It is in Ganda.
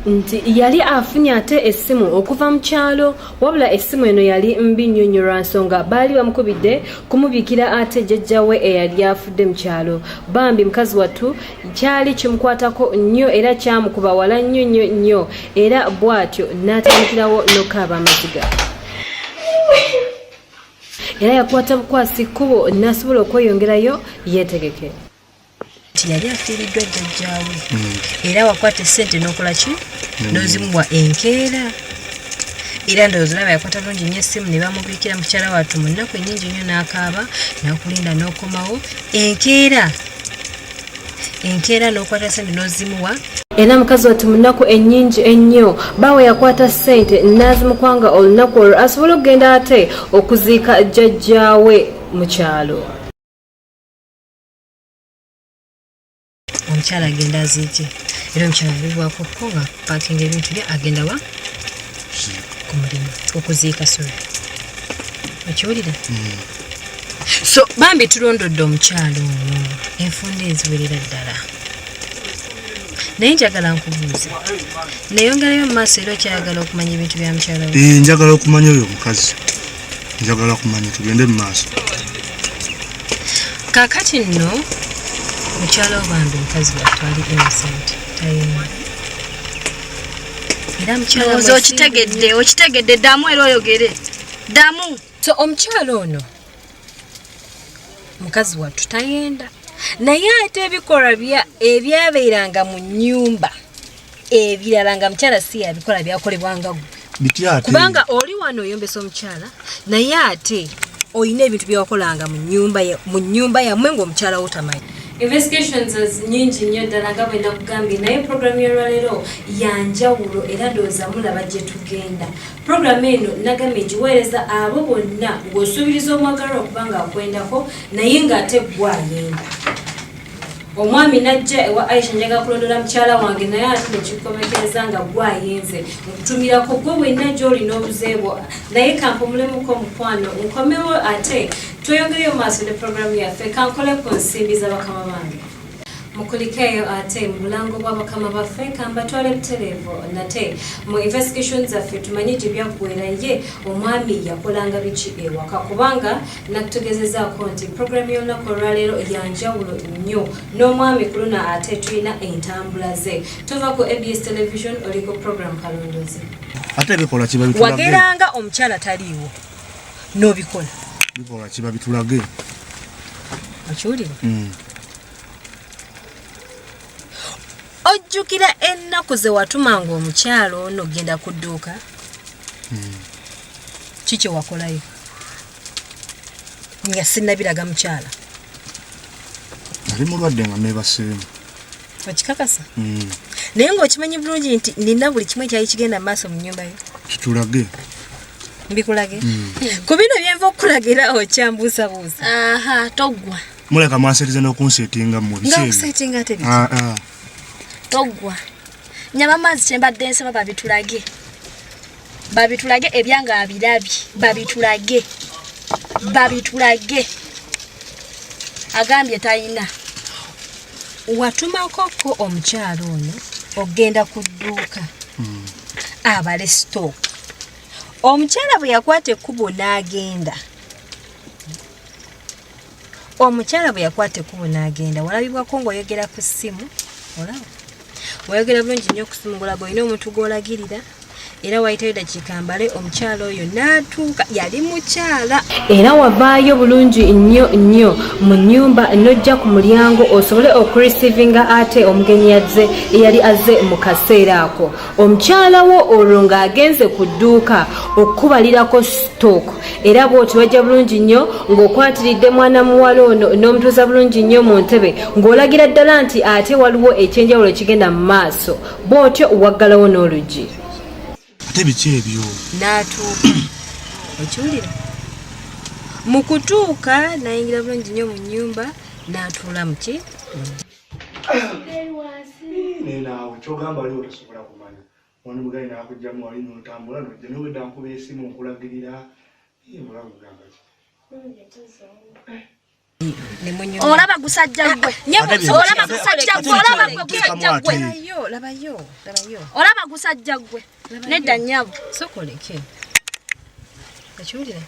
Nti yali afunye ate essimu okuva mu kyalo, wabula essimu eno yali mbi nnyo nnyo lwa nsonga baali bamukubidde kumubikira ate jjajja we eyali afudde mu kyalo. Bambi mukazi wattu kyali kimukwatako nnyo era kyamukuba wala nnyo nnyo nnyo, era bw'atyo n'atandikirawo n'okukaaba amaziga. Era yakwata bukwasi kkubo n'asobola okweyongerayo yeetegeke. Nti yali afiiriddwa jjajjaawe, era wakwata essente n'okola ki? N'ozimuwa enkeera. Era ndowooza olaba yakwata bulungi nnyo essimu ne bamubiikira mukyala wattu mu nnaku ennyingi nnyo, n'akaaba n'akulinda n'okomawo enkeera, enkeera n'okwata ssente n'ozimuwa. Era mukazi wattu mu nnaku ennyingi ennyo baawe yakwata ssente n'azimukwanga olunaku olwo asobole okugenda ate okuziika jjajjaawe mu kyalo. Omukyala agenda aziike, era omukyala yabibwako ko nga pakinga ebintu bye agenda wa ku mulimu okuziika. Sorry, okiwulira? So bambi tulondodde omukyala ono enfunda eziwerera ddala, naye njagala nkubuuze, neyongerayo mu maaso, era okyayagala okumanya ebintu bya mukyala we? Eh, njagala okumanya oyo omukazi, njagala kumanya, tugende mu maaso. Kaakati nno mukyala wo bambi mukazi wattu ali innocent, tayina, era mukyala ndowooza mwesimbu. Okitegedde, okitegedde. Ddamu era oyogere, ddamu. So omukyala ono mukazi wattu tayenda, naye ate ebikolwa ebyabeeranga mu nnyumba ebirala nga mukyala si yabikola, byakolebwanga ggwe. Bitya ate? Kubanga oli wano oyombesa omukyala, naye ate olina ebintu byewakolanga mu nnyumba yammwe ng'omukyala wo tamanyi. Investigations nyingi nnyo ddala nga bwe nakugambye, naye programu y'olwaleero yanjawulo era ndowooza mulaba gye tugenda. Programu eno nagambye ngiweereza abo bonna ng'osuubiriza omwagalwa okuba nga akwendako, naye ng'ate gwe ayenda. Omwami najja ewa Aisha, "Njagala kulondola mukyala wange," naye ate nekikomekereza nga gwe ayenze. Nkutumirako gwe wenna gy'olina obuzeebwo, naye kampumulemuko omukwano, nkomewo ate tweyongereyo maaso ne programu yaffe. Kankole ku nsimbi z'abakama bange. Mukulikeeyo ate mu bulango bw'abakama baffe, kambatwale butereevu nate mu investigation zaffe tumanye gye byaggwera. Ye omwami yakolanga biki ewaka? Kubanga nakutegezezaako nti programu y'olunaku olwaleero yanjawulo nnyo n'omwami ku luna ate tulina entambula ze. Tuva ku ABS Television, oliko program Kalondozi. Ate ebikolwa kiba bitulage. Wageranga omukyala taliiwo n'obikola. Bikolwa kiba bitulage. Okiwulira? Ojjukira ennaku ze watumanga omukyala ono genda ku dduuka? Ki kye wakolayo nga sinnabiraga mukyala? Nali mulwadde nga neebaseemu. Okikakasa? Naye ng'okimanyi bulungi nti nina buli kimu ekyali kigenda mu maaso mu nnyumba yo. Kitulage. Mbikulage? Ku bino byenva okukulagira okyambuusabuusa. Aha, toggwa. Muleka mwanseriza n'okunseetinga mmwe, biki Nga ebyo? okuseetinga ate biki? Ah, ah. Toggwa nyaba maazi. Kyembadde nsaba, babitulage, babitulage ebyange abirabye, babitulage, babitulage. Agambye talina. Watumakoko omukyala ono ogenda ku dduuka abale stock. Omukyala bwe yakwata ekkubo n'agenda, omukyala bwe yakwata ekkubo n'agenda, walabibwako ng'oyogera ku ssimu. Olaba wayogera bulungi nnyo ku ssimu ng'olaga olina omuntu gw'olagirira, era wayitayo dakiika mbale omukyala oyo n'atuuka. Yali mukyala. Era wavaayo bulungi nnyo nnyo mu nnyumba n'ojja ku mulyango osobole okureceivinga ate omugenyi yazze, eyali azze mu kaseera ako. Omukyala wo olwo ng'agenze ku dduuka okukubalirako stock, era bw'oti wajja bulungi nnyo ng'okwatiridde mwana muwala ono n'omutuuza bulungi nnyo mu ntebe, ng'olagira ddala nti ate waliwo ekyenjawulo kigenda mu maaso. Bw'otyo waggalawo n'oluggi. Ate biki ebyo? N'atuuka, okiwulira? Mu kutuuka n'ayingira bulungi nnyo mu nnyumba n'atuula muki. Naye naawe kyogamba wali otasobola kumanya wano mugali nakugjamu wali notambula nojja nowedda nkuba esimu nkulagirira. Mulamu gamba ki? Olaba gusajja gwe. Olaba gusajja gwe. Olaba gwe gusajja gwe. Labayo, labayo. Olaba gusajja gwe. Nedda nnyabo. Sokoleke. Okiwulira?